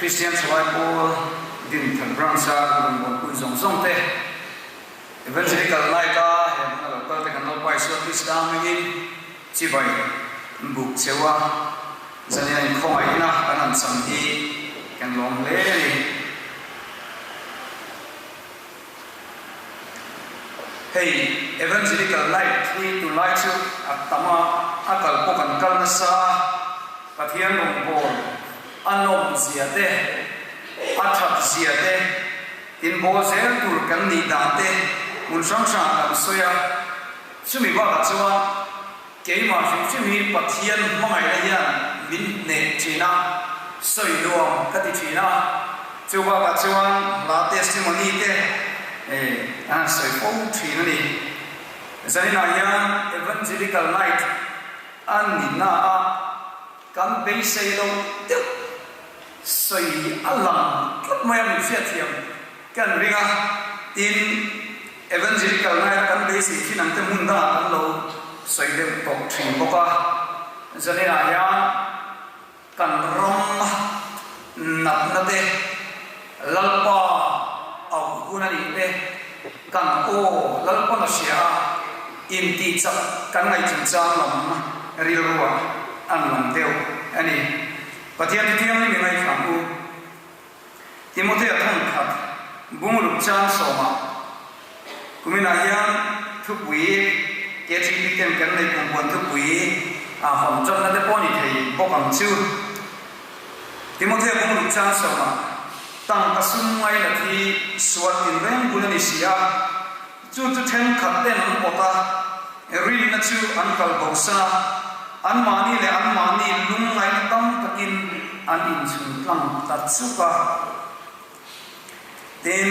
Kristian Thalai Pawl Dinthar Branch-a rawngbawlpui zawng zawng te, Evangelical Night-a he hmuna lo kal te kan lo paisual Krista hmingin chibai an buk cheu a, zaniah inkhawngaihna kan han cham hi kan lawm hle a ni. Hei Evangelical Night hi tunlai chu a tam a, a kal pawh kan kal nasa a, Pathian rawngbâwl a nawm zia te, a that zia te, inbawl zel tur kan nih dan te hmun hrang hrangah kan sawi a, chumi bakah chuan keimah hrim hrim hi Pathian hmangaihna hian min hneh thin a, sawi nuam ka ti thin a, chu bakah chuan hla testimony te an han sawi fo thin a ni. Zaninah hian Evangelical Night A nihna a kan beisei lo deuh. sawi a lang tlat mai a, min hriatthiam kan ring a, tin Evangelical Night a kan beisei thin ang te hmun dangah kan lo sawi deuh tawh thin bawk a, zaninah hian kan ram natna te, Lalpa auh hun a nih te, kan aw Lalpan a hria a, intihchak kan ngaih chungchang lam rilruah an lang deuh a ni. Pathian chu thianghlim i ngaithla ang u. Timothea thawnkhat bungruk chang sawmah kuminah hian thupui KTP ten kan nei kumpuan thupui a hawn tanna te pawh ni thei bawk ang chu. Timothea bungruk chang sawmah tangka sum ngainat hi sual tinreng bul a ni si a, Chu chu thenkhat ten an awt a, rinna chu an kal bosan a, anmahni leh anmahni lungngaihna tam takin an inchhun tlang ta chuk a. Tin,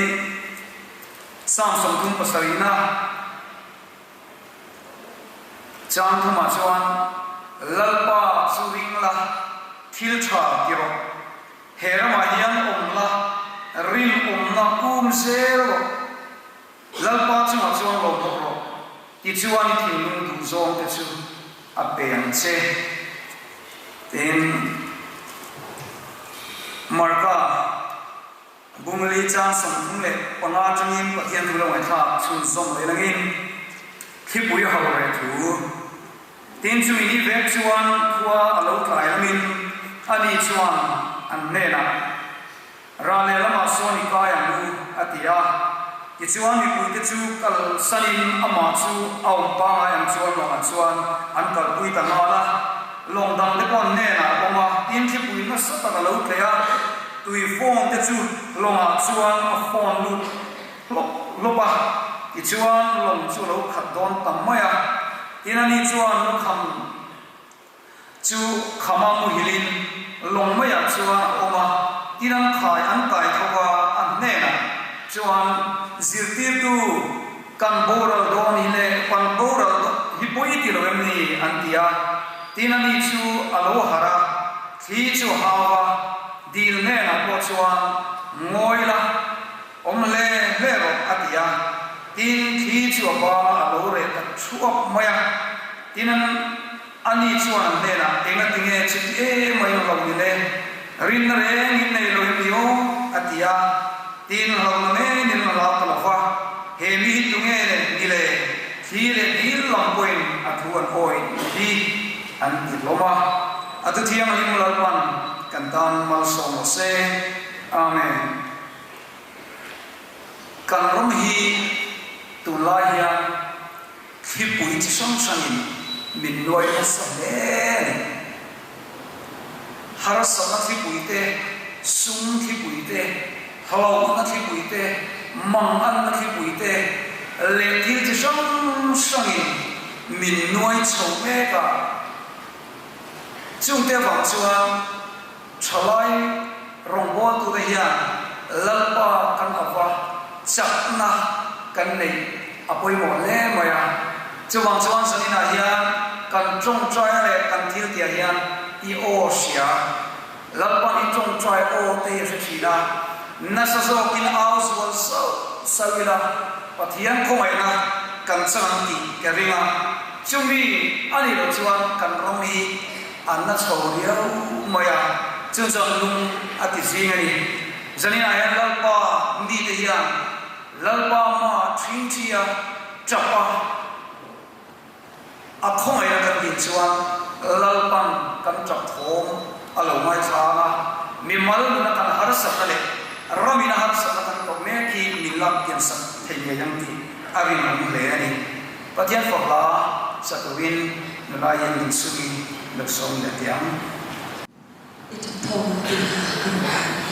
Psalm 37na chang thumah chuan, Lalpa chu ring la, thil tha ti rawh. He ramah hian awm la, rinawmna um zel rawh. Lalpa chungah chuan lo bawk rawh, tichuan i thinlung duh zawng te chu a pe ang che. Tin, Marka Bungli chang 35 atangin Pathian thu lo ngaihthlak chhunzawm leh langin thlipui ho reh thu. Tin, chumi ni vek chuan khua a lo tlai langin ani chuan an hnenah, Ral lehlamah sawn i kai ang u, a ti a. Tichuan mipuite chu kalsanin amah chu a awm pangngai ang chuan lawngah chuan an kalpui ta nghal a. Lawng dangte pawh an hnenah a awm a, tin thlipui nasa tak a lo tleh a, tui fawn te chu lawngah chuan a fawn lut hlawp hlawp a. Tichuan lawng chu a lo khat dawn ta mai a, tin ani chuan lukham Chu khama muhilin lawng maiah chuan a awm a, tin an khai an kai tho a, a hnenah chuan zirtirtu kan boral dawn hi le, kan boral hi pawi ti lo em ni? an ti a. Tin ani chu a lo harh a, thli chu a hau a, dil hnenah pawh chuan ngawi la, awm hle hle rawh a ti a. Tin thli chu a banga a lo reh ta thuap mai a, tin an. Ani chuan an hnenah, Enga tinge chuti em mai ang lo ni le? Rinna reng in nei lo em ni aw? a ti a. Tin, hlauhna men in a hlau ta lo va, He mi hi tunge ni le? Thli leh dil lam pawhin a thu an awi tih hi an ti hlawm a. A thu thianghlim Lalpan kan tan malsawm rawh se. Amen. Kan ram hi tunlai hian Thlipui chi hrang hrangin min nuai nasa hle a ni. Harsatna thlipui te, sum thlipui te, hlauhna thlipui te, manganna thlipui te leh thil chi hrang hrangin min nuai chho mek a. Chungte avang chuan thalai rawngbawltute hian Lalpa kan ava chakna kan neih a pawimawh hle mai a. Chuvang chuan zaninah hian kan tawngtaina leh kan thiltiah hian i aw hria. Lalpan i tawngtai aw te hi a hre thin a, nasa zawkin au zual sauh sauh ila Pathian khawngaihna kan chang ang tih ka ring a. Chumi a nih loh chuan kan ram hi An la chho riau mai a, chu chuan lung a ti zing a ni. Zaninah hian Lalpa mite hian Lalpa hma ṭhingṭhi a, ṭap a, a khawngaihna kan din chuan Lalpan kan ṭap thawm a lo ngaithla ang a, mimal nuna kan harsatna leh ramina harsatna kan tawh mek hi min lak kiansak thei ngei ang tih a rinawm hle a ni. Pathian fak hla sa turin nula hian min sumi lo sawm leh teh ang. I ṭap tho ang tih kha ka rawn hmu e.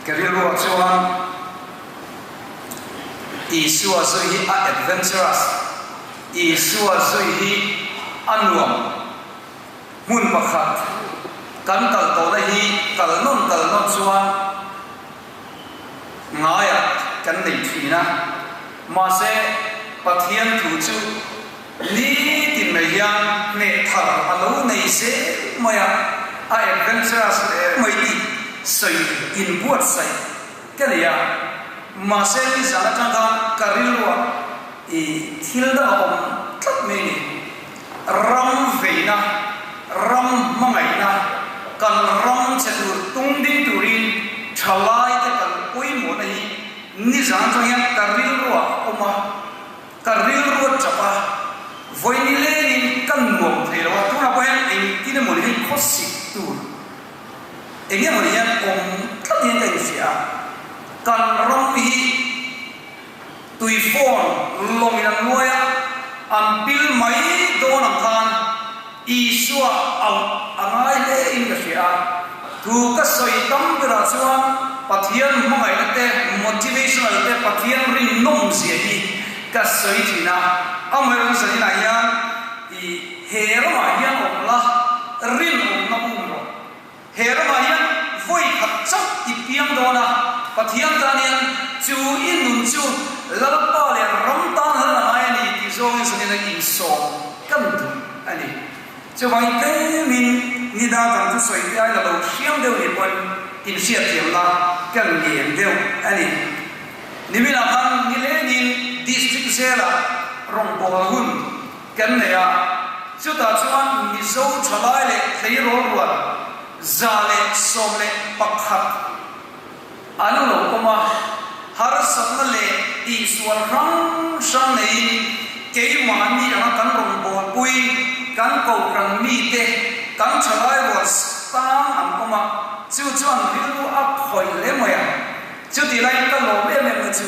Ka rilruah chuan Isua zui hi a adventurous, Isua zui hi a nuam. Hmun pakhat kan kal tawhna hi kal nawn kal nawn chuan ngaiah kan nei thin a, mahse Pathian thu chu Nitin mai hian hneh thar a lo nei zel mai a, a adventurous hle mai tih sawi inbuatsaih ka nei a. Mahse nizan atang khan ka rilruah i thil dang a awm tlat mai a ni. Ram veina, ram hmangaihna, kan ram che tur tung ding turin thalaite kan pawimawhna hi nizan atang hian ka rilruah a awm a. Ka rilru a chap a, vawi ni lengin ka nuam thei lo a, tunah pawh hian engtin emaw ni hei khawsik tur eng emaw ni hian awm tlat hian ka inhria a, kan ram hi tui phone lawngin an nuai a, an pil mai dawn ang khan Isua auh a ngai hle in ka hria a, thu ka sawi tam berah chuan Pathian hmangaihna te, motivational te, Pathian rinnawm zia hi. ka sawi thin a. Amaherawhchu zaninah hian i he ramah hian awm la, rinawmna um rawh. He ramah hian vawi khat chauh i piang dawn a, Pathian tan hian chu i nun chu Lalpa leh ram tan hlan a ngai a ni tih zawngin zanin a insawm kan duh a ni. Chuvangin tlemin nida kan thusawi te ai la lo hriam deuh ni pawhin inhriatthiamna kan ngen deuh a ni. Niminah khan nilengin District Jail-ah rawngbâwl hun kan nei a, chutah chuan Mizo thalai leh tleirawl rual 111 an lo awm a, harsatna leh tihsual hrang hrang neiin keimahni anga kan rawngbawlpui, kan kohhran mite, kan thalai rual tang an awm a, chu chuan rilru a khawih hle mai a. Chutih laiin ka lawm em em na chu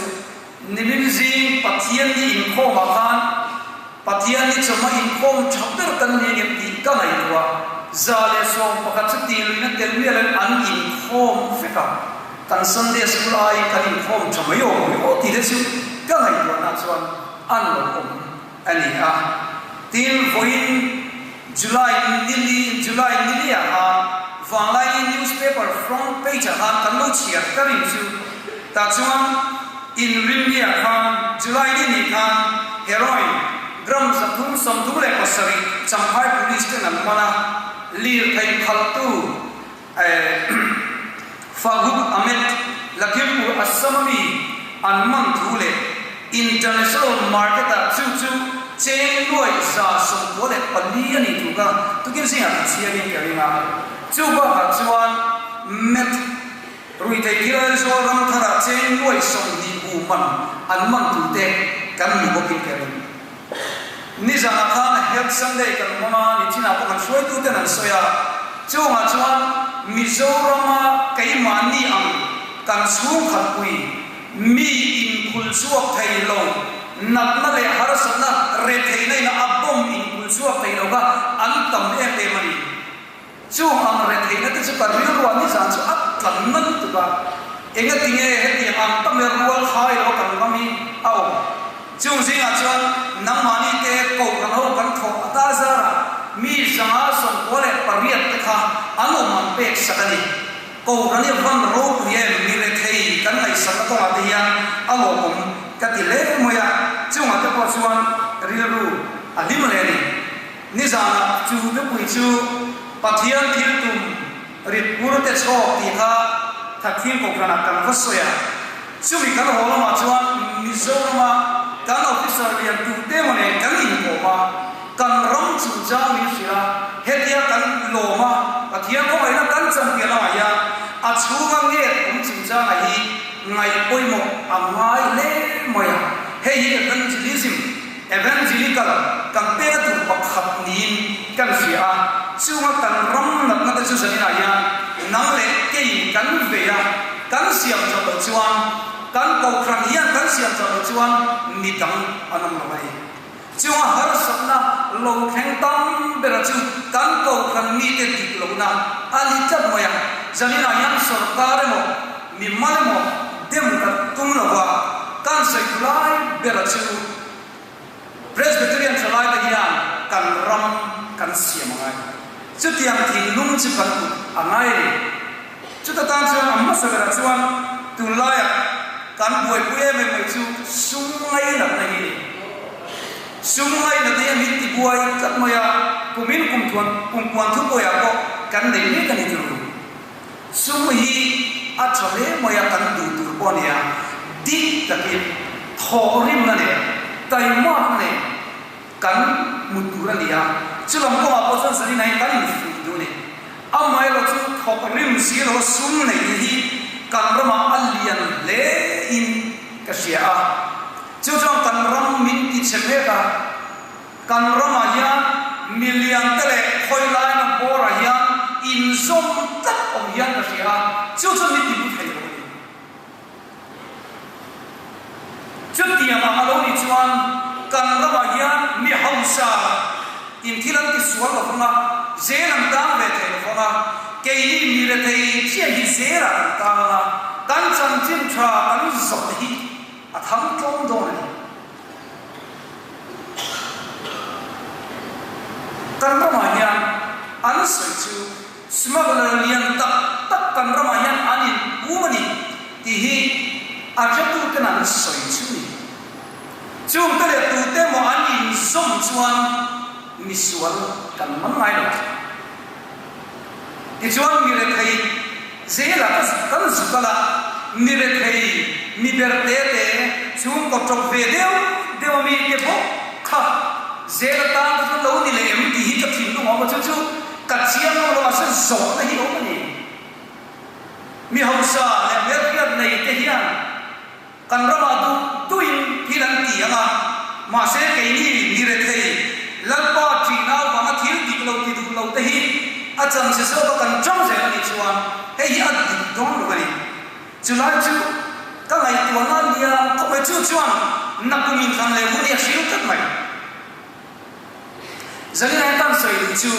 nimin zing Pathianni inkhawmah khan Pathianni chawhma inkhawm tha ber kan ni angem tih ka ngaihtuah. 111 chu tih luihna tel mialin an inkhawm vek a, kan Sunday School aiin kan inkhawm tha mai awm mai aw tih te chu ka ngaihtuahna chuan an lo awm a ni a. Tin, vawiin July nili July nili ah khan Vanglaini newspaper front page ah khan kan lo chhiar ka rin chu tah chuan Inrinni ah khan July ni ni khan heroin gram 337 Champhai Police ten an man a, lirthei khalhtu Farouk Ahmed Lakhimpur Assam ami an man thu leh International market ah chu chu cheng nuai 94 a nih thu kha tukin zingah ka chhiarin ka ring a. Chu bakah chuan Meth ruihtheih thil Aizawl ram tharah cheng nuai 20 bu man an man thu te kan hmu bawkin ka ring. Nizanah khan Health Sunday kan hmang a, nichinah pawh kan hruaituten an sawi a, chungah chuan Mizorama keimahni ang kan chhungkhatpui mi inkhul chhuak thei lo, natna leh harsatna retheihna ina a bomb inkhul chhuak thei lo kha an tam em em a ni. Chung ang retheihna te chu ka rilruah nizan chu a tlan na lutuk a, engatinge hetiang ang ta mer rual khai lo kan ram hi a awm. Chung zingah chuan nangmahni te kohhran ho kan thawk a ta zarah mi 198 te kha an awm an pek sak a ni. Kohhran hi van ropui em mi rethei kan ngaihsakna kawngah te hian a lawmawm ka ti hle mai a, chungah te pawh chuan rilru a hlim hle a ni. Nizanah chu nupui chu Pathian thil tum rit pur te chhawk tih kha Thathing Kohhranah kan va sawi a. Chumi kan haw lamah chuan Mizorama kan officer lian tute emaw nen kan inkawm a, kan ram chungchang min hrilh a, hetia kan lawm a, Pathian khawngaihna kan chan piah lamah hian a chhunga nget awm chungchangah hi ngaih pawimawh a ngai hle mai a, hei hi evangelism Evangelical kan pek a tur pakhat niin kan hria a, chunga kan ram natna te chu zaninah hian nang leh keiin kan vei a, kan siam chawh loh chuan, kan kohhran hian kan siam chawh loh chuan mi dang an awm lo a ni. Chunga harsatna lo thleng tam bera chu kan kohhran mite dik lohna a ni tlat mai a, zaninah hian sorkar emaw, mi mal emaw dem kan tum lo va, kan sawi thu lai bera chu Presbyterian thalai te hian kan ram kan siam a ngai. Chutiang thinlung chu kan put a ngai a ni. Chuta tan chuan a hmasa berah chuan tunlaiah kan buaipui em em mai chu sum ngainatna hi a ni. Sum ngainatna hi a min tibuai tlat mai a, kumin kumthuan kumpuan thubuaiah pawh kan nei mek a ni tur. Sum hi a tha hle mai a, kan duh tur pawh a nia, dik takin thawhrimna leh taimakna nen kan hmu tur a ni a, chulam kawngah pawh chuan Zarina hi kan infuih duh a ni. Amaherawh chu thawkrim si lo sum neih hi kan ramah a lian hle in ka hria a, chu chuan kan ram min tichhe mek a. Kan ramah hian milian te leh khawilaina bawrah hian inzawm tlat awm hian ka hria a, chu chu mi tibu thei lo a ni. Chutiang ang a lo nih chuan kan ramah hian mi hausa in thil an ti sual lo vang a, zel an tang ve thei lo vang a, keini mi rethei chiah hi zelah kan tang ang a, kan chanchin tha kan zawh hi a thang tlawm dawn a ni. Kan ramah hian an sawi chu smuggler lian tak tak kan ramah hian an in um a ni tih hi a hretuten an sawi chu ni. Chungte leh tute maw an inzawm chuan misual kan man ngai lo. Tichuan mi rethei zela ka kan zu kal a, mi rethei mi ber te te chhungkaw tawp ve deuh deuh a mi te bawk kha zel atan ka chu lo ni leh em tih hi ka thinlung a awm a, chu chu ka chiang lo lo mahse zawhna hi a awm a ni. Mi hausa leh hmelhriat nei te hian Kan ramah duh duhin thil an ti ang a, mahse keini mi rethei, Lalpa ṭihna avanga thil dik lo ti duh lo te hi a chance zawka kan ṭang zel a nih chuan hei hi a dik dawn lo a ni. Chulai chu ka ngaihtuahna a nia khawp mai, chu chuan nakum inthlan leh hun hi a hrilh tlat mai. Zalina hian kan sawi duh chu.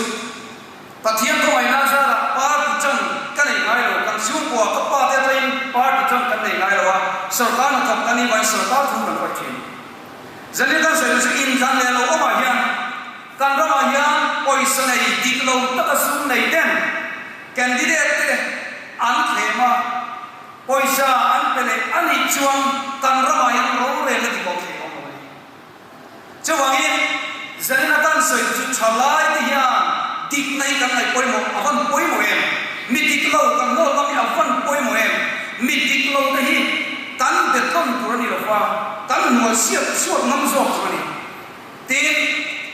Pathian khawngaihna zarah party ṭang ka nei ngai lo, kan chhungkua ka pa te atangin party ṭang kan nei ngai lo a, sorkar hnathawk kan nih vangin sorkar thu kan ruat ṭhin. Zalin kan sawi chu inthlan leh lo awmah hian kan ramah hian pawisa nei dik lo taka sum nei ten candidate te an thlem a, pawisa an pe leh a nih chuan kan ramah hian rorel a dik awm thei awm lo a ni. Chuvangin, Zalina kan sawi chu thalai te hian dikna hi kan ngaih pawimawh a van pawimawh em? Mi dik lo kan ngawl ngam hi a van pawimawh em? Mi dik lo te hi kan be tawn tur a ni lo va, kan hnual siap chhuak ngam zawk tur a ni. Tin,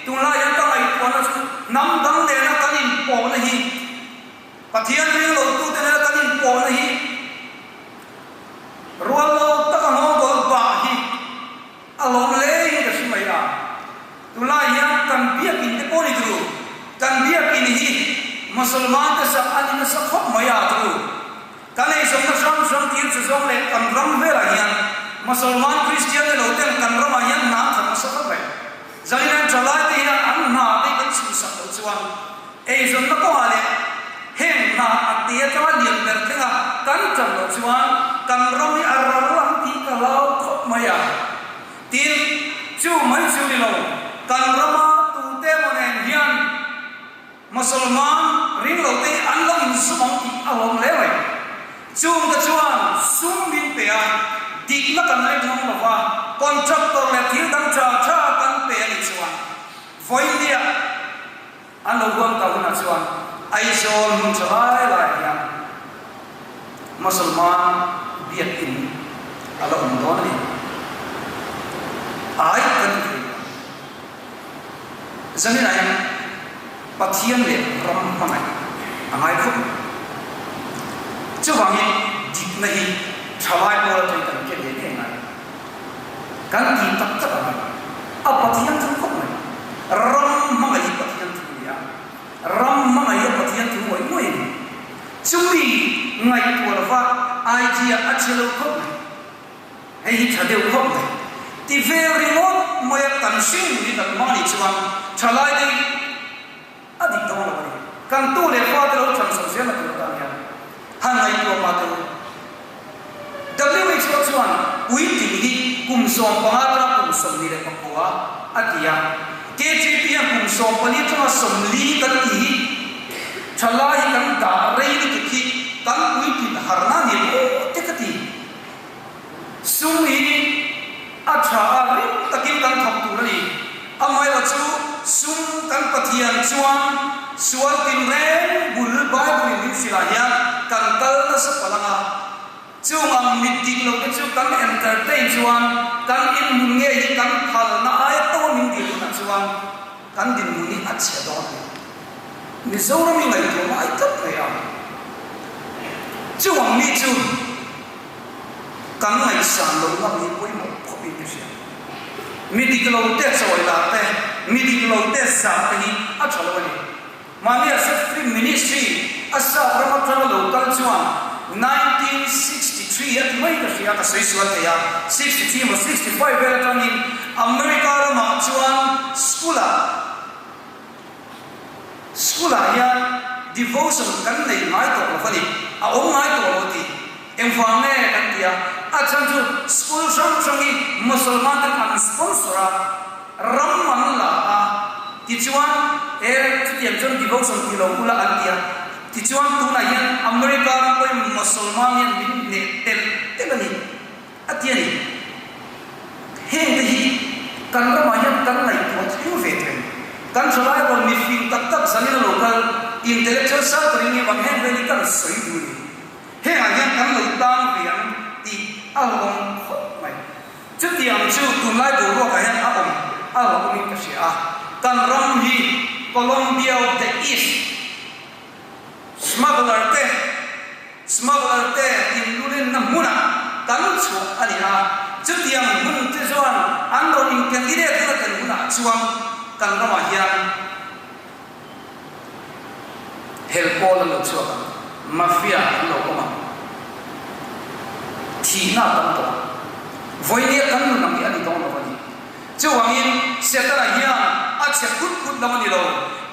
tunlai hian ka ngaihtuahna chu hnam dang nena kan inpawhna hi, Pathian ring lotute nena kan inpawhna hi rual lo taka nghawngkawl bah hi, A lawm leng ka hre mai a, tunlai hian kan biakinn te pawh ni turu, kan biakinn hi Musalman te sak a ni nasa khawp mai a turu. Kan eizawnna hrang hrang thil chu zawng leh kan ram velah hian Musalman Kristian te lo ten kan ramah hian hna an that nasa khawp mai. Zanin thalai te hian an hna te kan chhuhsak loh chuan Eizawnna kawngah leh heng hna a te atanga lian ber thlenga kan tan loh chuan kan ram hi a ral ang tih ka hlau khawp mai a. Tin, chu mai chu ni lo, kan rama tute emaw nen hian Mosolman ring lo te hi an lo insum ang tih a hlawm hle mai. Chungte chuan sum min pe a, dikna kan lek ngam lo va, contractor leh thil dang tha tha kan pe a nih chuan vawinia, An lo huam ta hunah chuan Aizawl hmun tha lai laiah hian Mosolman biakinn a la awm dawn a ni. Ai kan ti thei lo. Zaninah hian Pathian leh ram hmangaih a ngai khawp mai. Chuvangin dikna hi tha lai pawl atangin kan ken ngei ngei ngai. Kan ti tak tak ang a, a Pathian thu khawp mai. Ram hmangaih hi Pathian thu a ni a, ram hmangaih hi a Pathian thu ngawih ngawih a ni. Chumi ngaihtuah lova idea a che lo khawp mai. Hei hi tha deuh khawp mai. Ti vel ringawt maia kan hring hi kan hmang anih chuan thalai te hi a dik dawn lo a ni. Kan tu leh fa te lo than chho zel na tur atan hian han ngaihtuah pah teh u. WHO chuan puitling hi kum 15 atanga kum 29 a ti a, KGP hian kum 14 atanga 40 kan tih hi thalai hi kan dah rei lutuk hi kan puitlin harna a ni lo te ka ti. Sum hi a tha a, rim takin kan thawk tur a ni. Amaherawh chu sum kan Pathian chuan sual tinreng bul Bible in min hrilh ah hian kan kal nasa palh ang a, chung ang mit dik lo te chu kan entertain chuan kan inhmun ngei hi kan phalna aia to min dil hunah chuan kan dinhmun hi a chhe dawn a ni. Mizoram i ngaihtuahna ai tlat mai a, chung ang mi chu. Kan ngaihsan lo ngam hi pawimawh khawp in ka hria. Mi dik lo te chawi lar te, mi dik lo te zah te hi a tha lo a ni. Mahni a Set Free Ministry a sap ram atanga lo kal chuan 1963 a ti mai ka hria, ka sawi sual thei a, 63 emaw 65 vel atangin America ramah chuan school ah, School ah hian devotion kan nei ngai tawh lo va ni, a awm ngai tawh lo tih engvang nge kan ti a, a chhan chu school hrang hrang hi Mosolman ten an sponsor a, ram an la a. Tichuan, e, chutiang chuan devotion ti lo ula an ti a. Tichuan, tunah hian America ram pawhin Mosolman hian min hneh telh telh a ni, a ti a ni. Hengte hi kan ramah hian kan ngaihtuah thleng ve thei. Kan thalai rawn mifing tak tak zanin a lo kal, intellectual sang ka ring em ang, heng vel hi kan sawi duh a ni. Hengah hian kan lo tang ve ang tih a hlawm khawp mai. Chutiang chu tunlai boruakah hian a awm a hlawmin ka hria a. Kan ram hi Colombia of the East smuggler te smuggler te inlulenna hmunah kan chhuah a ni a. Chutiang hmun te chuan an rawn in candidate hun a tel hunah chuan kan ramah hian Hel pawl an lo chhuak ang, mafia an lo awm ang, thihna a tam tawh ang. Vawinia kan nun ang hi a ni dawn lo a ni. Chuvangin Setana hian a chhe phut phut lo a ni lo,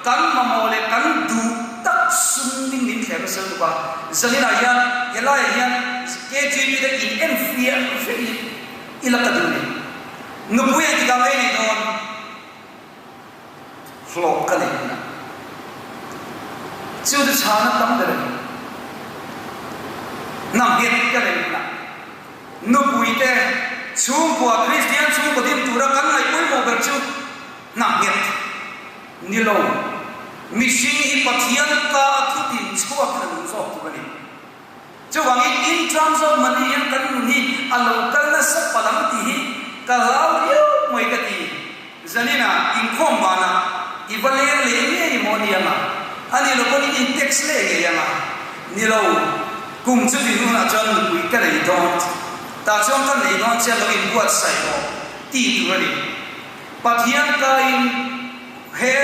kan mamawh leh kan duh tak sum ding min thlem nasa lutuk a. Zaninah hian helaiah hian KTP te in en fiah vek ila ka duh ni. Nupui engtikah nge i neih dawn? Hlawh ka nei hunah chu chu chhana tam ber a ni. Hna nghet ka nei hunah nupui te chhungkua Kristian chhungkaw din tura kan ngaih pawimawh ber chu hna nghet ni lo. Mihring hi Pathian ka a thutin chhuak in a nung zawk tur a ni. Chuvangin in terms of money hian kan nun hi a lo kal nasa palh ang tih hi ka hlau riau mai ka ti. Zanina inkhawm banah i va leng leh ngei maw ni anga? A ni lo pawn i in text leh ngei anga? Ni lo, kum chu ti hunah chuan nupui ka nei dawn, tah chuan ka nei dawn chian lo inbuatsaih rawh ti tur a ni. Pathian kaiin he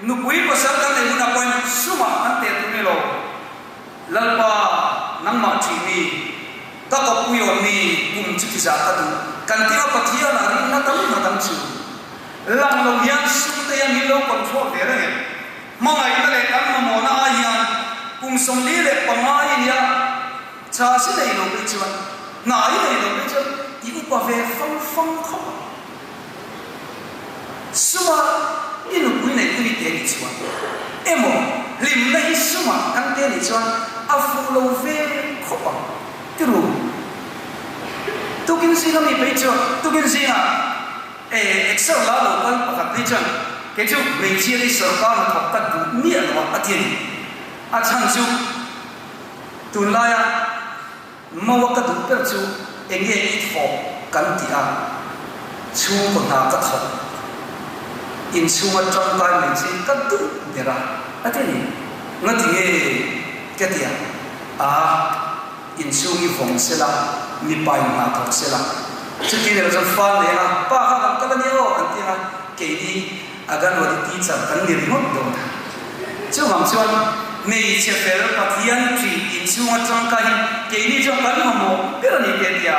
nupui pasal kan neih hunah pawhin sumah kan teh tur ni lo. Lalpa, nangmah ṭih mi, ka kawppui awm mi kum chu tizah ka duh. Kan tia Pathian ah rinna tam na dang chu lang lo hian sum te hian min lo control ve reng em? Hmangaihna leh kan mamawhna ai hian kum 45 i nia cha si nei lo phei chuan, hna i nei lo phei chuan i upa ve fang fang khawp ang. Suma i nupui nei hun i te ni chuan emaw hlimna hi suma kan te ni chuan a fuh lo ve khawp ang ti ru. Tukin zinga mi phei chuan tukin zinga e exer la lo kal pakhat phei chuan kei chu hmeichhia hi sorkar hnathawk ka duh miah lo a a ti a ni. A chhan chu tunlaia Mawa ka duh ber chu enge i thawk kan ti a, chhungkaw hna ka thawk, inchhunga tangkai mai chi ka duh ber a, a ti a ni. Ngati nge ka ti a, a, inchhung i vawng se la, mipa in hna thawk se la, chuti ni lo chuan fa nei anga, pa kha kan kal a nia aw an ti anga, keini Aganwadi teacher kan ni ringawt dawn a. Chuvang chuan hmeichhe fel Pathian ṭih inchhung aṭang kha hi keini chuan kan mamawh ber a ni te tia.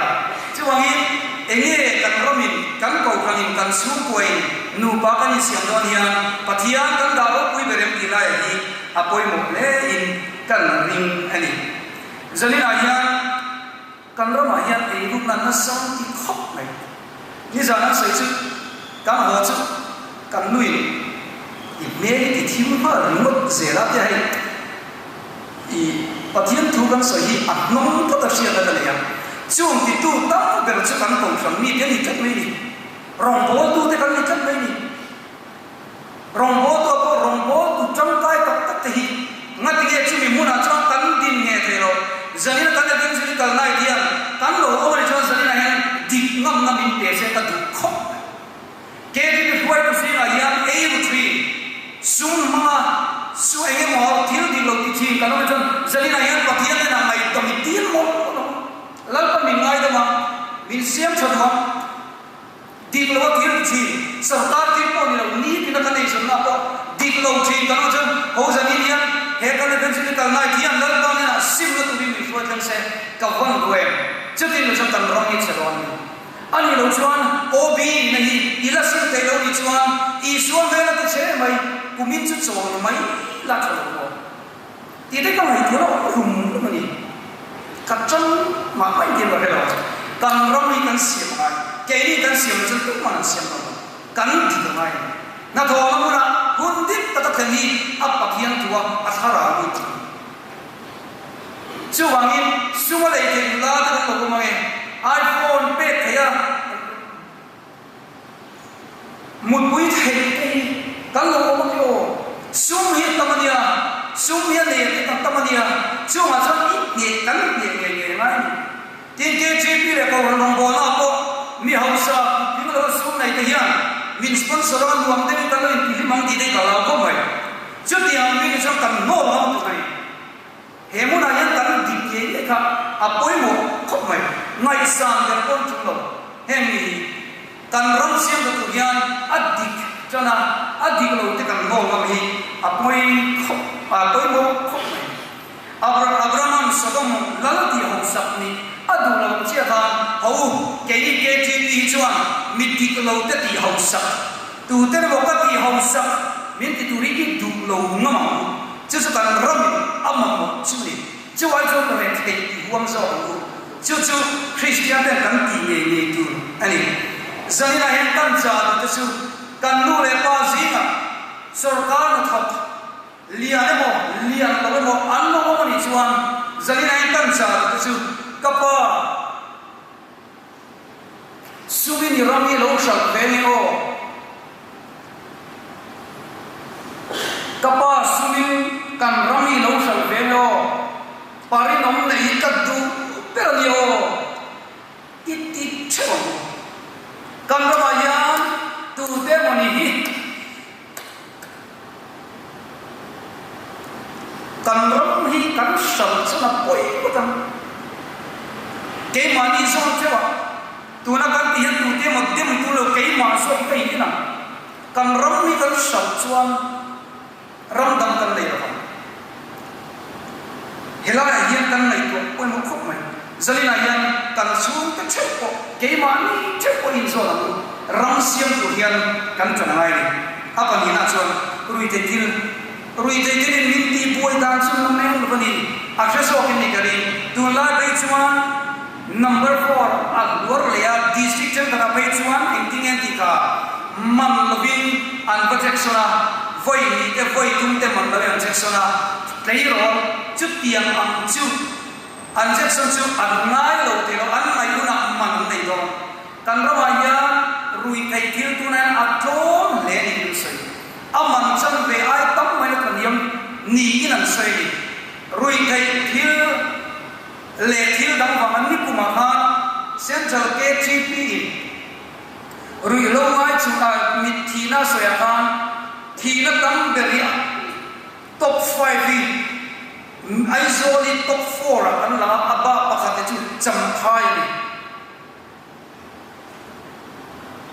Chuvangin enge kan ramin, kan kohhranin, kan chhungkuain nupa kan insiam dawn hian Pathian kan dah ropui ber em tih laiah hi a pawimawh hlein kan ring a ni. Zaninah hian. Kan ramah hian eirukna nasa ti khawp mai. Nizan an sawi chu kan haw chu kan nuin i hmel i ti thim nghal ringawt zel a tia hei i Pathian thu kan sawi hi a hnawng tlat a hriatna ka nei a. Chung titu tam ber chu kan kohhran mite an ni tlat mai ni. Rawngbawltute kan ni tlat mai ni. Rawngbawltu ah pawh rawngbawltu tangkai tak tak te hi ngatinge chumi hmunah chuan kan din nge thei lo. Zanina kan evangelical night hian kan lo awm a nih chuan zanina hian dik ngam ngam in pe se ka duh khawp mai. KTP hruaitu zingah hian ei ru thin, sum hmanga su eng emaw thil dik lo ti thin kan awm a nih chuan zanina hian Pathian hnenah ngaihdam i dil mawlh mawlh ang. Lalpa min ngaidam ang, min siam tha duh ang. Dik lo a thil ti thin, sarkar thil pawh ni lo, nitin a kan eizawnna pawh dik lo thin kan awm chuan ho zanin hian he kan evangelical night hian Lalpa hnenah simna turin min hruai thleng se ka vawn duh em? Chutin lo chuan kan ram hi chhe dawn a ni. A nih loh chuan OB nihna hi i la sim thei lo nih chuan Isua hmel a ti che mai, kumin chu chawl mai la tha lo maw? Tih te ka ngaihtuah loh rum rum a ni. Ka tang mah mai diam ka hre lo. Kan ram hi kan siam a ngai. Keini kan siam lo chuan tumah an siam lo. Kan dik a ngai a ni. Hnathawhna hmunah. hi a Pathian thua a thlarau lut a ni. Chuvangin sum a lei theih nula te kan lo awm ang e, iPhone pek theih a mutpui theih te hi kan lo awm ang e aw. Sum hi a tam a nia, sum hi a nei te kan tam a nia, chungah chuan i hneh kan hneh ngei ngei a ngai a ni. Tin, KGP leh Kohhran rawngbawlna pawh mi hausa kut tling lova sum nei te hian min sponsor a, nuam deuhin kan lo intihlim ang tih te hi ka lau khawp mai. Chutiang mi ni chuan kan hnawl ngam tur a ni. He hmunah hian kan dik ngei ngei kha a pawimawh khawp mai. Ngaihsan ber pawn tum lo. Heng mi hi kan ram siam ta tur hian a dik tan a, a dik lo te kan hnawl ngam hi a pawi khawp, a pawimawh khawp mai. Abraham Sodom lal tih hausak nih a duh lo chiah khan ho u, keini KTP hi chuan mi dik lo te tih hausak, tute emaw ka tih hausak min ti tur hi i duh lo ngam ang u, chu chu kan ramin a mamawh chu ni, chu ai chuan retheih i huam zawk ang u, chu chu Kristian ten kan tih ngei ngei tur a ni. Zaninah hian kan cha duhte chu kan nu leh pa zingah sawrkar hnathawk Lian emaw, lian lo emaw an lo awm a nih chuan Zalina in kan chah te chu ka pa sumin i ram hi lo hralh ve ni aw, ka pa sumin kan ram hi lo hralh ve ni aw, pa rinawm neih hi ka duh ber a ni aw i ti theuh ang u. Kan ramah hian tute emaw ni hi. Kan ram hi kan hral chuan a pawi ngawt ang. Keimahni zawn theuh a, tuna kan tih hian tute emaw dem tur lo keimah zawk ka in ang. Kan ram hi kan hral chuan ram dang kan nei lo vang. Helaiah hian kan ngaihtuah pawimawh khawp mai. Zalinah hian kan chhungte theuh pawh keimahni theuh pawh inzawn ang u. Ram siam tur hian kan ṭan ngai a ni. A pahnihna chuan ruihtheih thil, ruihtheih thilin min tihbuai dan chu na meng lo a ni. A hre zawkin ni ka ring. Tunlai phei chuan number four a hluar leh a, district ṭhenkhatah phei chuan engtin nge an tih kha man lovin an va jection a, vawi hnih te vawi thum te man lovin an jection a, tleirawl chutiang ang chu an jection chu an ngai lo thei lo, an ngaih hunah man an nei dawn. Kan ramah hian ruihtheih thil tuna hian a tlawm hle niin an sawi. A man chan ve ai tam mai na thaniam niin an sawi a ni. Ruihtheih thil leh thil dang vang an ni kumah khan Central KTP in ruihhlo ngai chu a mit thihna a sawiah khan thihna tam ber hi a Top five hi Aizawl hi top four ah kan lang a, a bak pakhat hi chu Champhai a ni.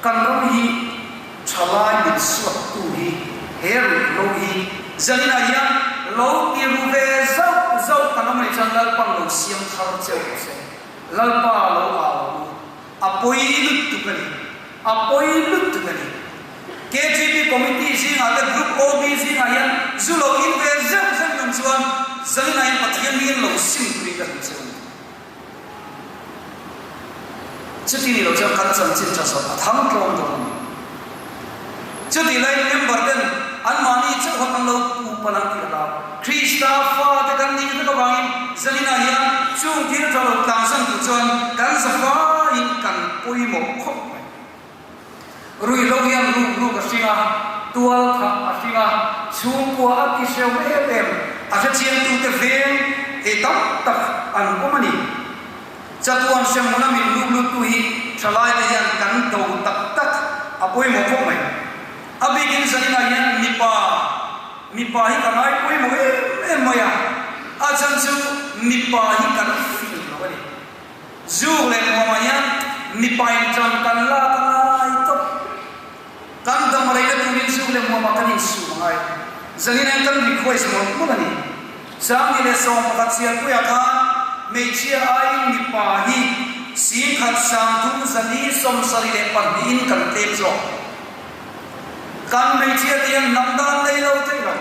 Kan ram hi thalai min suaktu hi he ruihhlo hi zaninah hian lo ti ru ve zauh zauh kan awm a nih chuan Lalpan lo siam thar cheu rawh se. Lalpa lo au ang u. A pawi lutuk a ni. A pawi lutuk a ni. KGP committee zingah te group OB zingah hian zu lo in ve zeuh zeuh lam chuan zaninah hian Pathian hi lo sim turin ka duh cheu a ni. Chuti ni lo chuan kan chanchin tha zawk a thang tlawm dawn a ni. Chuti laiin member ten anmahni chauha kan lo pu palh ang tih a hlau. Krista fate kan nih vek avangin Zalina hian chung thil tha lo tlangsan tur chuan kan zafaiin kan pawimawh khawp mai. Ruihhlo hian ruk ruk a hring a, tual thah a hring a, chhungkua a ti hreu em em, a hrechiangtute veng ei tam tak an awm a ni. Chatuan hremhmun a min luk luttu hi thalaite hian kan do tak tak a pawimawh khawp mai. A bikin zaninah hian mipa, mipa hi ka ngai pawimawh em em mai a, a chhan chu mipa hi kan fing lo a ni. Zuk leh hmuamah hian mipain ṭan kan lak a ngai tawp. Kan dam reina turin zuk leh hmuamah kan insum a ngai. Zanin hian kan request mawlh mawlh a ni. Sangni leh 11 Sialpuiah khan hmeichhia aiin mipa hi 10,000 30 72in kan tlem zawk. Kan hmeichhia te hian hnam dan nei lo thei lo.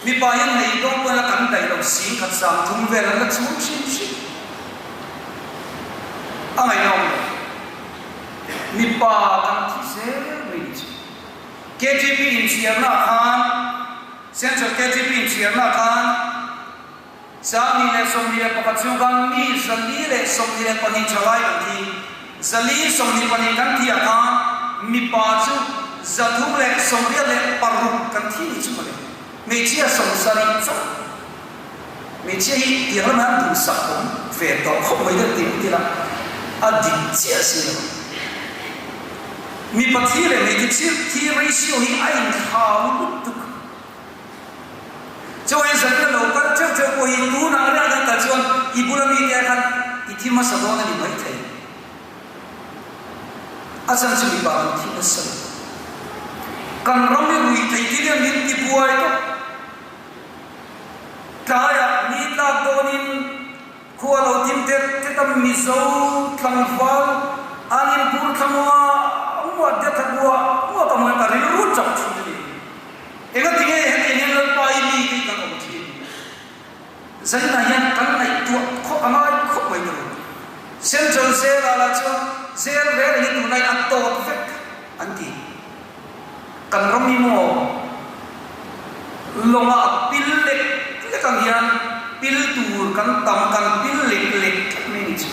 Mipa hian nei dawn pawhin a kan daih lo, 10,000 30 vel an la chhung hrim hrim. A ngaihnawm lo. Mipa kan thi zel mai ni chu. KTP inchhiarna ah khan. Central KTP inchhiarna khan 2021 chhung khan mi 422 thalai kan thi. 422 kan thihah khan mipa chu 386 kan thi ni chu mawle. Hmeichhia 70 chauh. Hmeichhia hi tiang lamah an duhsak awm ve tawh khawp mai deuh tih ila a dik chiah si lo. Mipa thi leh hmeichhe thi ratio hi a inthlau lutuk. Chawei zanna lo kal teuh teuh pawh hi tunah reng kan kal chuan i bula mite ah khan i thi hmasa dawn a ni maithei. A chhan chu mipa kan thi nasa lo. Kan ram hi rui thei thil hian min ti buai tawp. Tlaiah ni tlak dawnin Khua lo thim tet tet a Mizo tlangval an inphur thla mua mua te tha bua mua ka hmuh ka rilru chak thin a ni. Enga tinge hetiang hian Lalpa i mi tih kan awm thin? Zainah hian kan ngaihtuah khawp a ngai khawp mai tur. Central Jail ah lah chuan jail reng hi tunlai a tawt vek an ti. Kan ram hi maw lawngah a pil lek lek ang hian pil tur kan tam kan pil lek lek tlat mai ni chu.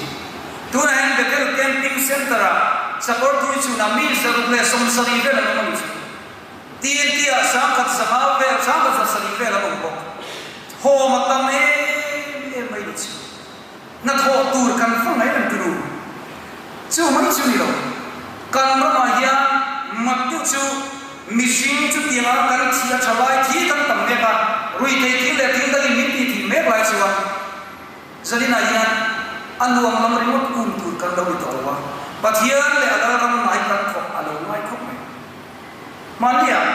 Tunah hian Bethel Camping Centre ah Sakawrtui chhunah mi 170 vel an awm a ni chu. TNT ah 1,100 vel 170 vel an awm bawk. Home a tam em em mai ni chu. Hnathawh tur kan fa mai reng turu. Chu mai chu ni lo. Kan ramah hian mat deuh chu mihring chutianga kan thi a tha lai thi kan tam mek a, ruithei thil leh thil dangin min tih thih mek lai chuan Zaninah hian a nuam lam ringawt um tur kan lo ni tawh lo a, Pathian leh a Lalram ngai kan thawk a lo ngai khawp mai. Hmanniah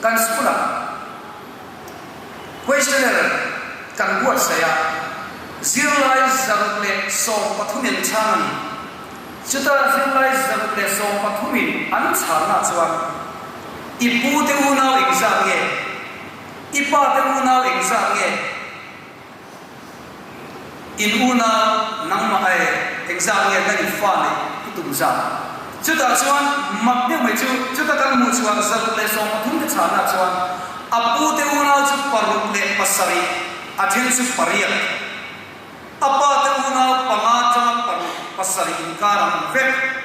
kan school-ah Questionnaire kan buatsaih a, zirlai 113 in chhang a ni. Chuta zirlai 113 in an chhanna chuan, I pu te unau engzat nge? I pa te unau engzat nge? In unau nangmah e engzat nge nang in fa neih i tum zat? Chutah chuan mak deuh mai chu chuta kan hmuh chuan 113 te chhanna chuan a pu te unau chu paruk leh pasarih a then chu pariat a pa te unau panga atanga paruk pasarih inkar an awm vek.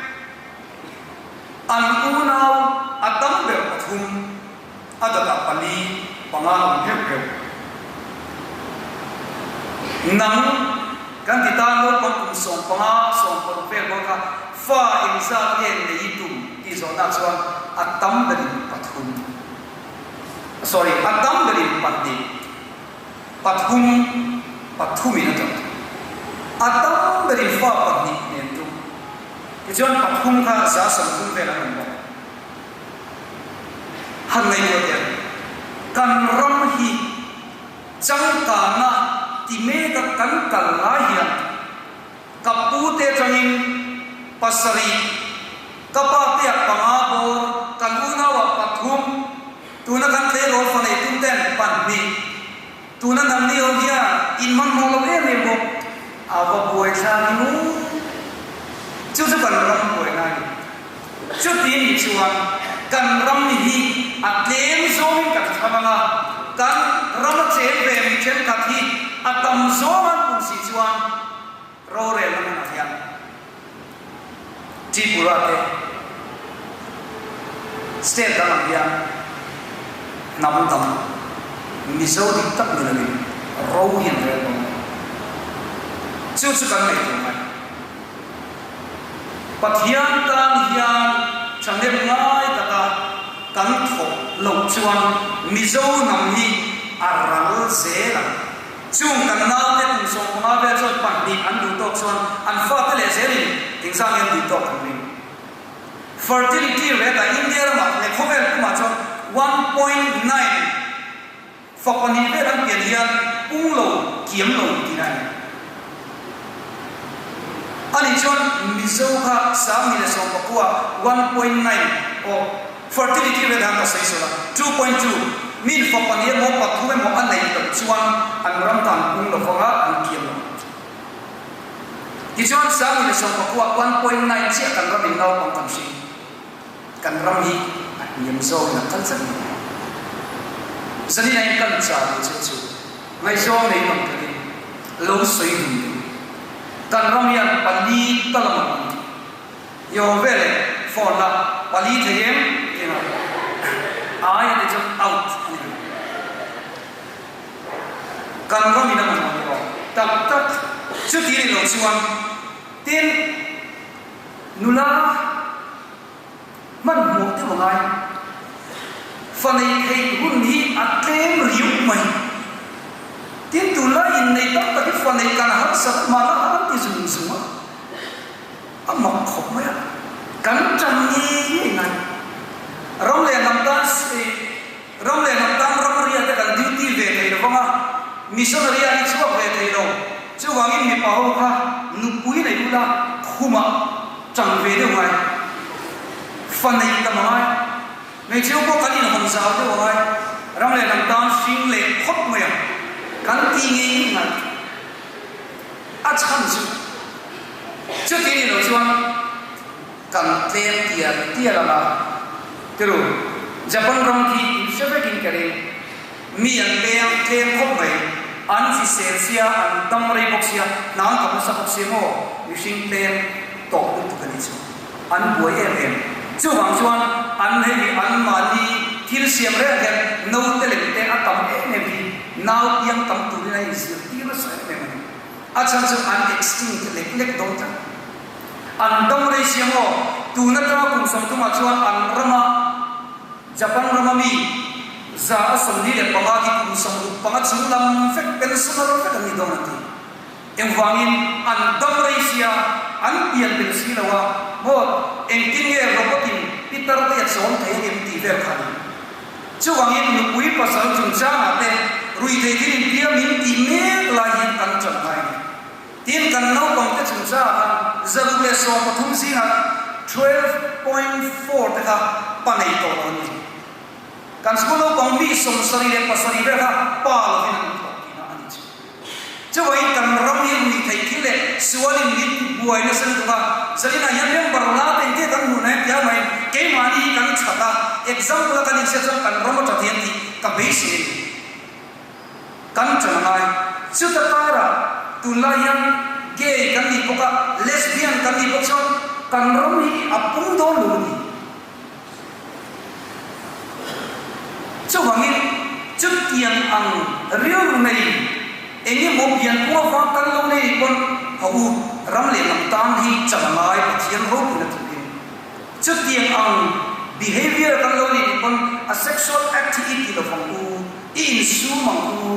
An unau a tam ber pathum. A dawtah pali panga awm heuh heuh. Nang kan ti ta naupang kum 15, 16 vel bawk kha fa engzat nge nei tum tih zawhna chuan a tam berin pathum, sorry, a tam berin pahnih, pathum, pathumin a ṭap. A tam berin fa pahnih nen tum. Tichuan pathum kha 30% vel an awm bawk. Han ngaihtuah teh ang. Kan ram hi changkanna ti meka kan kal lai hian ka pute atangin pasarih, ka pateah panga bawr, kan unauah pathum, tuna kan tleirawl fa nei tum ten pahnih, tuna nangni ho hian inhmanhmawh lo em em bawk. A va buaithlak i mu. Chu chu kan ram buaina a ni. Chuti nih chuan kan ram hi a tlem zawngin kan thlang ang a, kan rama cheng ve mi thenkhat hi a tam zawng an pum si chuan rorelna hmunah hian Tripura te state dang ang hian hnam dang Mizo dik tak ni lovin ro hi an rel dawn a ni. Chu chu kan ngaihtuah ngai. Pathian tan hian thahnem ngai taka kan thawk loh chuan Mizo hnam hi a ral zel ang. Chung kan naute kum 15 vel chuan pahnih an duh tawk chuan an fate leh zelin engzah nge an duh tawk an ring. Fertility rate ah India ramah leh khawvel pumah chuan 1.9 Fa pahnih vel an pian hian pung lo, kiam lo tihna a ni. Ani chuan Mizo kha 1019 1.9 aw fertility rate han ka sawi sawi a, 2.2 min fa pahnih emaw pathum emaw a neih loh chuan an ram kha an pung lo vang a, an kiam lo. Tichuan 1019 1.9 chiah kan ramin naupang kan hring. Kan ram hi a hniam zawkin a kal tlat mai. Zanin a in kan chah duh che chu ngaihzawng nei mang takin lo sawi dun teh u. Kan ram hian pali ta lam a awm. I awm ve leh phone la pali thei em tih a ai a ti chu out a ni mai. Kan ram in a mamawh ni aw tak tak chuti ni lo chuan tin nula hmanhmawh deuh a ngai. Fa neih theih hun hi a tlem riau mai. Tin tunlai innei tam tak hi fa neih kan harsat mahna an ti zung zung a. A mak khawp mai a, kan ṭan ngei ngei ngai. Ram leh hnam tan ram leh hnam tan ramria te kan duty ve thei lo vang a, missionary a ni chhuak ve thei lo. Chuvangin mipa ho kha nupui nei ula khumah ṭang ve deuh ngai, fa neih tam a ngai. Hmeichhe ho pawh kan inhawn zau deuh a ngai. Ram leh hnam tan hring leh khawp mai ang kan ti ngei ngei ngai. A chhan chu chuti ni lo chuan kan tlem tial tial ang a, tiru Japan ram khi in hre vekin ka ring, mi an peng tlem khawp mai, an hrisel sia, an dam rei bawk sia, hna an kap nasa bawk sia maw, mihring tlem tawh lutuk a nih chu, an buai em em. Chuvang chuan an hei anmahni thil siam reng hian naute lem te a tam em em hi Nau piang tam turin a inzirtir nasa em em a ni. A chhan chu an extinct lek lek dawn tlat. An dam rei sia maw? Tun atanga kum 30 ah chuan an rama Japan rama mi 125 khi kum 65 chung lam vek pensioner vek an ni dawn an ti. Engvangin an dam rei sia an pian belh si lo a maw? Engtin nge robot in pitar te a chawm thei a ngem tih vel kha a ni. Chuvangin nupui pasal chungchangah te ruithei thil inpiam in tih mek lai hian kan chan ngai a ni. Tin, kan naupangte chungchangah khan 113 zingah 12.4 te kha pa nei tawh lo an ni. Kan school naupang mi 77 vel kha pa lovin an thawk tihna a ni chu. Chuvangin kan ram hi ruihtheih thil leh sualin min buai nasa lutuk a, zaninah hian member la te engte kan hmuh na em tia mai, keimahni hi kan that a, example a kan inhriat chuan kan ram a that hian tih ka beisei a ni. Kan ṭan a ngai. Chuta karah tunlai hian gay kan nih bawk a, lesbian kan nih bawk chuan kan ram hi a pung dawn lo a ni. Chuvangin, chutiang ang rilru nei eng emaw pianpung avang kan lo nei nih pawn ho u, ram leh hnam tan hi chan a ngai Pathian ropuina turin. Chutiang ang behavior kan lo nei nih pawn a sexual act hi i ti lo vang u, i insum ang u.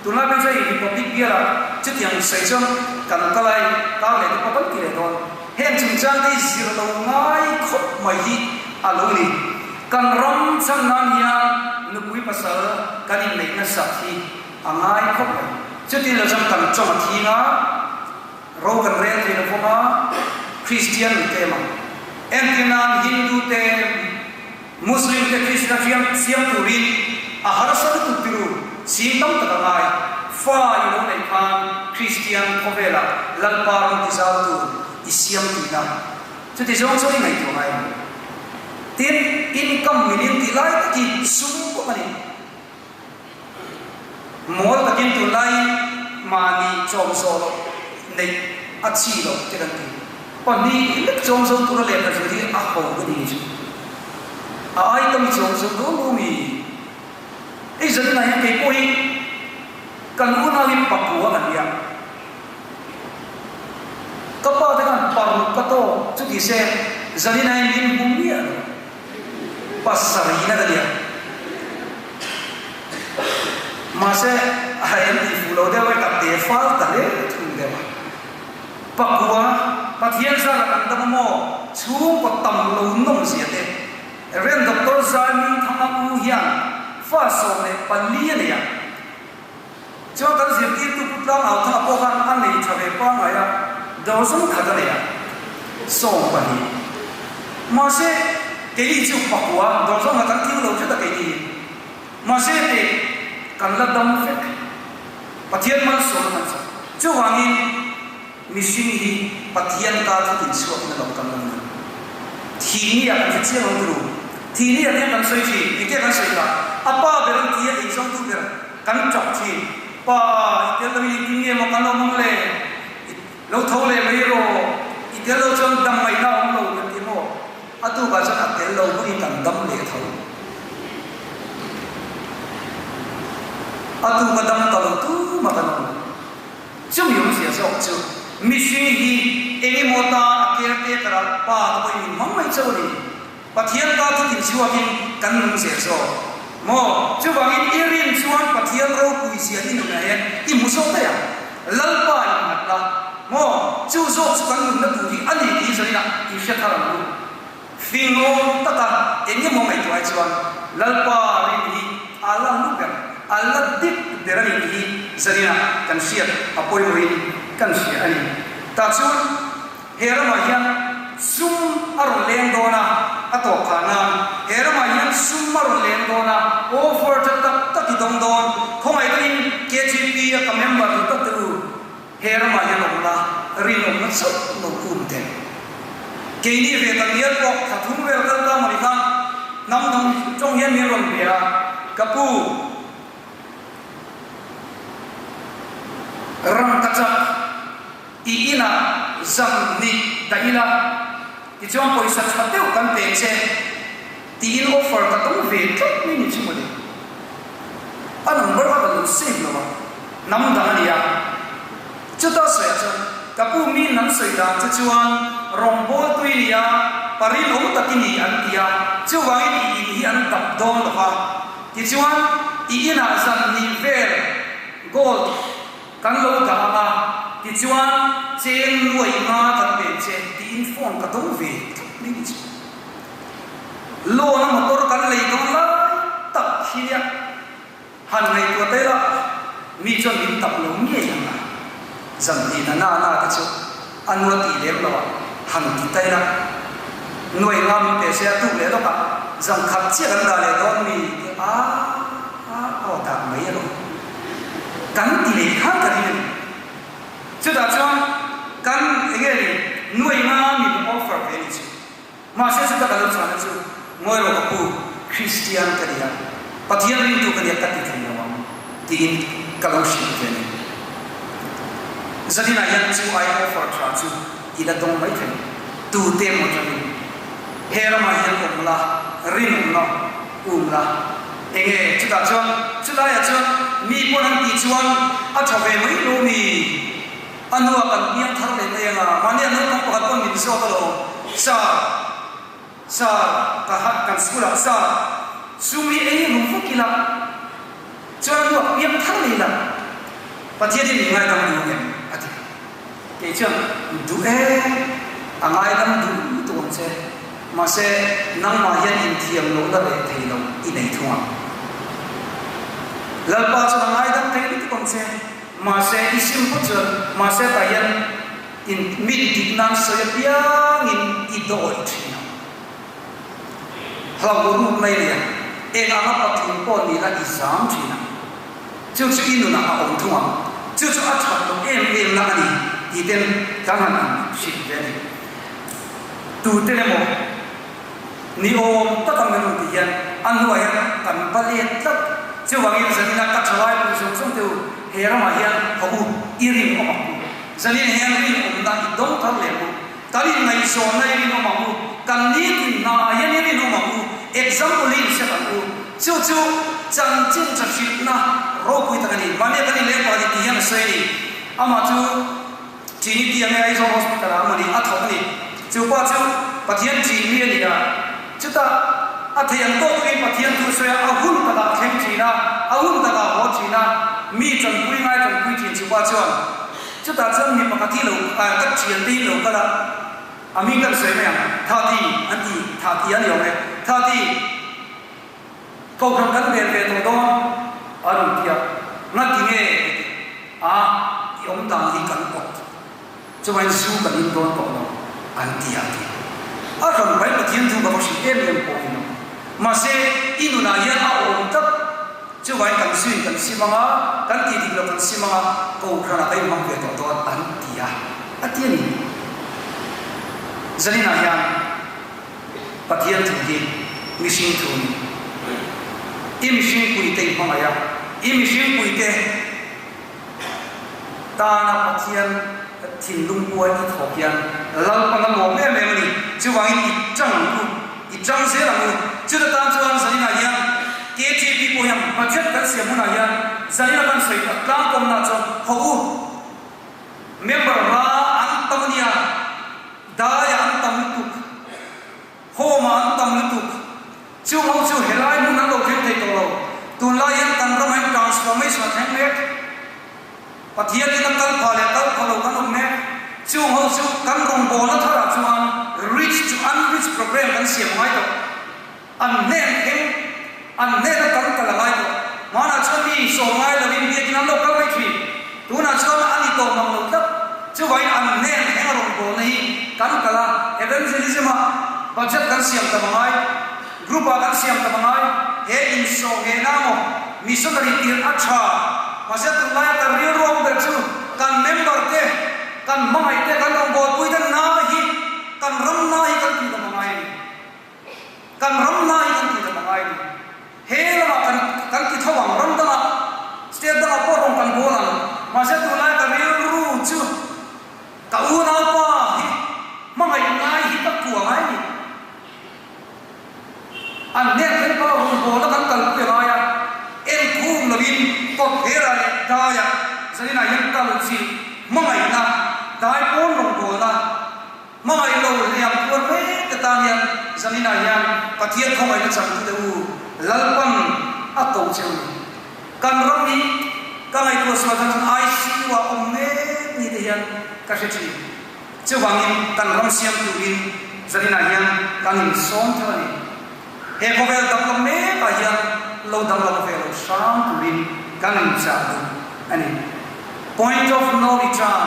Tunlai phei chuan Republic bialah chutiang sawi chuan kan kal a, kar leh te pawh kan ti leh dawn. Heng chungchang te hi zir lo ngai khawp mai hi a lo ni. Kan ram chhan nan hian nupui pasal kan inneih nasat hi a ngai khawp mai. Chutin lo chuan kan tawng a thing a, ro kan rel thei lo bawk a, Kristian an tlem ang. Entir nan Hindu te, Muslim te Krishna fiam siam turin a harsa lutuk tiru ching tam tak a ngai. Fa i lo neih khan Kristian khawvelah Lalpa rawn ti zau tur i siam tihna. Chuti zawng chuan i ngaihtuah ngai lo. Tin, income min in tih lai tak hi sum bawk a ni. Mawl takin tunlaiin mahni chawm zawh loh neih a chi loh te kan ti. Pahnih lek chawm zo tura lehkha zir hi a ho ka ti chu. A ai tam i chawm zo dawn lo mi? Hei zaninah hian kei pawh hi kan unau hi pakua kan nia. Ka pa te khan paruk ka tawk chu ti se zaninah hian min hmu miah lo. Pasarihna ka nia. Mahse, a en tih fuh lo deuh e, ka te fal ta hle thung deuh a. Pakua, Pathian zara kan dam a maw? Chhungkaw tam lo nawm zia te. Rev. Doctor Zai Mingthanga u hian fa 14 a nei a. Chuan kan zirtirtu Pu Tlang Au Thanga pawh khan a nei tha ve pangngai a, dawr zawng khat a nei a, 12. Mahse, keini chu pakua dawr zawng khat kan tling lo hret a keini hi. Mahse, teh kan la dam vek. Pathian malsawmna kan chak. Chuvangin mihring hi Pathian ka thu tin chhuakin a lo kal a ni. Thihni ah kan hre chiang ang turu. Thihni ah hian kan sawi thin, engtia kan sawi kha? A pa ber an ti a, ei zawng tu. Kan ṭap ṭhin. Pa, i tel loin engtin nge maw kan awm ang le? I lo tho leh mai rawh. I tel lo chuan dam ngaihna a awm lo kan ti maw? A tukah chuan a tel lo bawkin kan dam leh tho. A tuka dam ta lo tumah kan awm lo. Chumi awmzia zawk chu mihring hi eng emaw tan a caretaker a pa te pawhin min hmang mai chauh a ni. Pathian ta thu tin chhuakin kan nung zel zawk maw? Chuvangin i rin chuan Pathian ropui zia i nunah hian i hmu zawk daih ang. Lalpa i nghat la maw? Chu zawk chu kan nunna tur hi a ni tih zawinah i hre thar ang u. Fing awm taka eng emaw ngaihtuah ai chuan Lalpa rin hi a la hlu ber, a la dik ber a ni tih hi zaninah kan hriat a pawimawhin kan hria a ni. Tah chuan he ramah hian sum a rawn leng dawn a, a tawp phah nan he ramah hian sum a rawn leng dawn a, offer tha tak tak i dawng dawn, khawngaih takin KGP a ka member duh tak te u, He ramah hian awm la, rinawmna chauh lo kum teh. Keini ve tak ngial pawh thla thum vel kal ta mawni khan hnam dang tawng hian min rawn bia a, ka pu, ram ka chak, i inah zam nih dah ila, tichuan pawisa tha deuh kan pe che tiin offer ka dawng ve tlat mai ni chu mawni. A number kha ka lo save lo a. Hnam dang a ni a. Chuta sawiah chuan ka pu mi hnam sawi dan che chuan rawngbawltu i ni a, parilawm tak i ni an ti a, chuvangin i in hi an dap dawn lo va. Tichuan i inah zan hnih vel gold kan lo dah ang a, tichuan cheng nuai nga kan pen che tiin phone ka dawng ve tlat mai ni chu. Loan a motor kan lei dawn lai tak hi nia. Han ngaihtuah ta ila, mi chuan min tap lo ngei ang a, zan hnih na na na te chu a nua tih lem lo a, han ti ta ila, nuai nga min pe se a tuk leh lawk a, zan khat chiah kan dah leh dawn mi ti a a aw dah mai alawm kan ti leh khan ka ring a ni. Chutah chuan kan enge ni nuai nga min offer ve ni chu. Mahse chuta ka lo chhana chu ngawi rawh ka pu, Kristian ka nia, Pathian ringtu ka nia ka ti thei lo ang tiin ka lo hrilh ve a ni. Zaninah hian chu ai offer tha chu i la dawng mai thei, tute emaw tangin he ramah hian awm la, rinawmna um la, enge chutah chuan chulaiah chuan mi pawn an tih chuan a tha ve mai lo mi? A nua kan piang thar leh mai anga, mahni a naupang pakhat pawn min zawk alawm. Sir, Sir, ka ha kan school ah Sir, sum hi ei ru vek ila, chuan a nua piang thar leh ila, Pathian hi min ngaidam duh ang em? a ti. Kei chuan, Duh e, a ngaidam duh lutuk ang che, mahse nangmah hian inthiam lohna reh thei lo i nei thung ang. Lalpa chuan a ngaidam thei lutuk ang che. Mahse, i sim phawt chuan mahse tah hian in mit dik nan sawi apiangin i dawih thin ang. Hlauh ruk mai nia, eng anga patling pawh ni la i zam thin ang. Chu chu i nunah a awm thung ang. Chu chu a that loh em em na a ni tih ten kan han an hrilh ve a ni. Tute emaw ni awm tak ang emaw tih hian a hnuah hian kan va let tlat. Chuvangin zanina ka thalai pui zawng zawng te u, he ramah hian haw u, i rinawm ang u. Zanina hian rinawmna i dawng thar leh ang u. Kan inngaihzawnna i rinawm ang u. Kan nitin hnaah hian i rinawm ang u. Example hi inset ang u. Chu chu chanchin tha hrilhna ropui tak a ni. Mahni a kan inleng pah a ni tih hian a sawi a ni. Amah chu. Trinity ange Aizawl Hospital ah mawni a thawk a ni. Chu pa chu Pathian ṭih mi a ni a, chutah a thei ang tawk turin Pathian thu sawi a, a hun takah a thleng ṭhin a, a hun takah a haw ṭhin a, mi ṭanpui ngai ṭanpui ṭhin chu pa chuan chutah chuan mi pakhat hi lo ka ṭhian te hi lo kal a, a hming kan sawi mai ang, Thati an ti, Thati a ni awm e, Thati. Kohhran kan vel ve tawh dawn a rawn ti a, ngati nge ka ti a, i awm dan hi kan awt, chuvain zu kan in dawn tawh lo an ti a ti. A rawn pai Pathian thu ka va hrilh em em pawh ni lo, mahse i nunah hian a awm tlat, chuvain kan zuin kan sim ang a, kan tih dik loh kan sim ang a, kohhranah ka inhmang ve tawh dawn an ti a, a ti a ni. Zaninah hian. Pathian thu hi mihring thu a ni. I mihring puite i hmangaih a, I mihringpuite tana Pathian thinlung puai i thawk hian Lalpan a lawm em em a ni. Chuvangin i tang ang u, i tang zel ang u. Chuta tan chuan zaninah hian KTP pawh hian budget kan siam hunah hian zanina kan sawi tak tlangkawmna chuan haw u. Member hla an tam a nia, daiah an tam lutuk, home ah an tam lutuk. Chung ho chu helai hmun an lo thleng thei tawh lo. Tunlai hian kan ramah hian transformation a thleng mek. Pathian in a kal pha leh kal pha lo kan awm mek. Chung ho chu kan rawngbawlna tharah chuan rich to unrich program kan siam ngai tawh. An hnen thleng, an hnena kan kal a ngai tawh. Hmanah chuan mi sawm ngai lovin biakin an lo kal mai thin. Tunah chuan a ni tawh mang lo tlat. Chuvangin an hnen thleng a rawn bawlna hi kan kal a, evangelism-ah budget kan siam tam a ngai, group-ah kan siam tam a ngai. He insawh nghehna maw missionary tirh a tha. Mahse tunlaia kan rilru awm ber chu kan member te, kan hmangaih te, kan rawngbawlpui te na hi, kan ram na hi kan tih tam a ngai a ni. Kan ram hna hi kan tih tak a ngai ni. He lamah kan kan ti tho ang, ram dangah, state dangah pawh rawn kan bawl ang. Mahse tunlai ka rilru chu ka unaupa hi hmangaih ngai hi ka kua ngai ni. An hnen thleng pawh rawn bawlna kan kalpui a ngai a, enkhum lovin kawt hera leh daiah zaninah hian kal chi hmangaihna dai pawn rawn bawlna Hmangaih lo hliam tuar mek te tan hian zaninah hian Pathian khawngaihna changtute u Lalpan a ko che u ni. Kan ram hi ka ngaihtuah sual khan chuan ICU ah awm mek ni te hian ka hre thin. Chuvangin kan ram siam turin zaninah hian kan insawm thar a ni. He khawvel danglam mekah hian lo danglam ve lo hram turin kan inchah duh a ni. Point of no return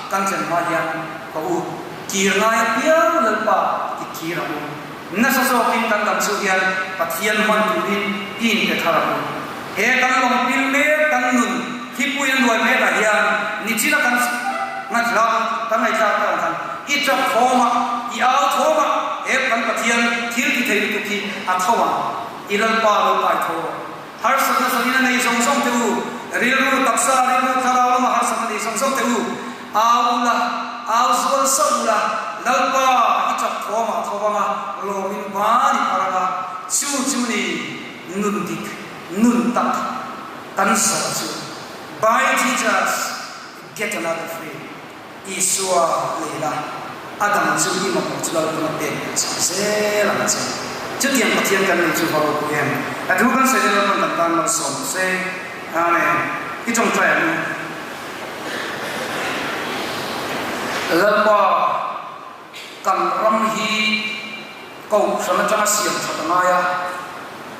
kan thlen hma hian ka u kir ngai apiang Lalpa i kir ang u. Nasa zawkin kan dam chu hian Pathian hman turin i inpe thar ang u. He kan lawngpil mek kan nun thlipui a nuai mekah hian nichina kan ngaihtlak kan ngaihthlak tak ang khan i tap thawm a, i au thawm a, he kan Pathian thil ti thei lutuk hi a tho ang, i Lalpa lo kai tho rawh. Harsatna zanin a nei zawng zawng te u, rilru taksa, rilru thlarau lama harsatna nei zawng zawng te u, au ula, au zual sauh ula, Lalpa i tap thawm ah tho ang a, lawmin ban i phar ang a, chu chu ni nun dik, nun tak kan zawh chu. By Jesus, get another free. Isua leila a dang chu i mamawh chu Lalpan a pek leh chak zel ang che. Chutiang Pathian kan nei chu va ropui em? A thu kan sawi te Lalpan kan tan malsawm se. Amen. I tawngtai ang u. Lalpa kan ram hi kohhran atanga siam that a ngai a,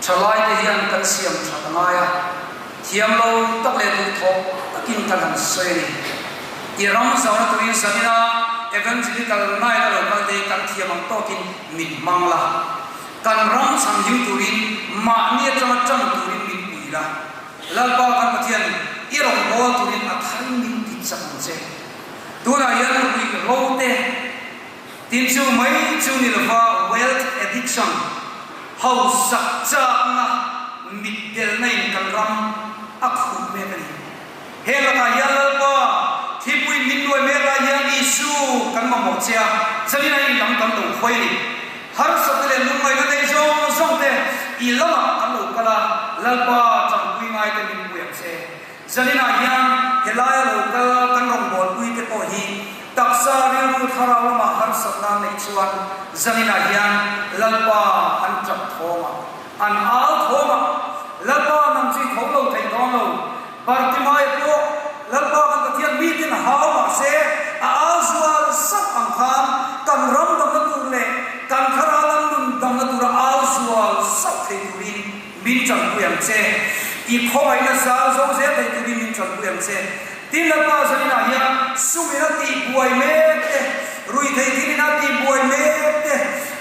thalaite hian kan siam that a ngai a, thiam lo tak leh duhthawh takin kan han sawi a ni. I ram zauna turin zanina Evangelical Night a lo kal te kan thiam ang tawkin min hmang la, kan ram chhanhim turin mahni atanga tan turin min pui la, Lalpa kan Pathian i rawngbâwl turin a tharin min ti chak ang che. Tunah hian ruihhlo te. Tin chu mai chu ni lova wealth addiction, hausak chakna mitdelna in kan ram a khuh mek a ni. Heng lakah hian Lalpa thipui min nuai mek lai hian Isu kan mamawh che a, zanin a in lam kan lo khawi a ni. Harsatna leh lungngaihna nei zawng zawng te i lamah kan lo kal a, Lalpa tanpui ngai te min pui ang che. Zaninah hian helaia lo kal kan rawngbawlpui te pawh hi taksa rilru thlarau lamah harsatna an neih chuan zaninah hian Lalpa an tap thawm a, an au thawm a, Lalpa nang chu i tho lo thei dawn lo, Bartimaia pawh Lalpa kan Pathian miten hau mah se a au zual sauh ang khan kan ram damna tur leh kan thlarau lam nun damna tura au zual sauh thei turin Min tanpui ang che. I khawngaihna zal zo zel thei turin min tanpui ang che. Tin Lalpa zaninah hian sumin a tihbuai mek te, ruihtheih thilin a tihbuai mek te,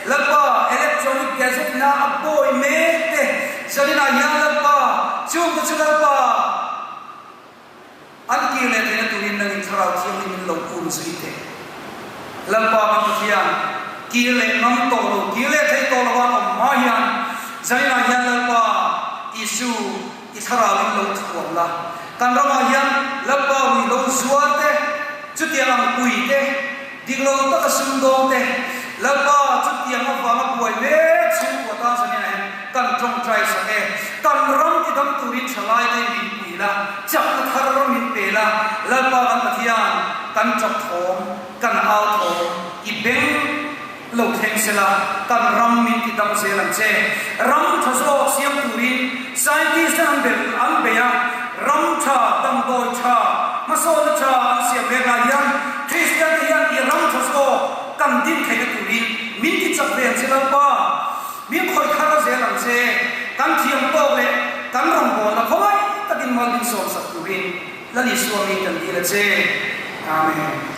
Lalpa electronic gadget ina a bawi mek te, zaninah hian Lalpa chungte chu Lalpa an kir leh theihna turin nangin Thlarau Thianghlim in lo um zui teh. Lalpa kan Pathian, kir leh ngam tawh lo, kir leh theih tawh lo a awm hma hian zaninah hian Lalpa Isua. Isu, i thlarauin lo thuam la. Kan ramah hian Lalpa rui lo zuar te, chutiang ang pui te, dik lo taka sumdawng te, Lalpa chutiang avanga buai mek chhungkua tan zanin ah hian kan tawngtai sak e. Kan ram ti dam turin thalai te min pui la, chakna thar min pe la, Lalpa kan Pathian kan chak thawm, kan au thawm i beng Lo thleng sela, kan ram min ti dam zel ang che. Ram tha zawk siam turin scientist te an bel an bei a, ram tha, damdawi tha, hmasawnna tha an siam mek lai hian Kristian te hian i ram tha zawk kan din theihna turin min ti chak ve ang che Lalpa. Min khawih thar zel ang che. Kan thiam tawk leh kan rawngbawlna khawngaih takin mal min sawmsak turin Lal Isua min kan dil a che. Amen.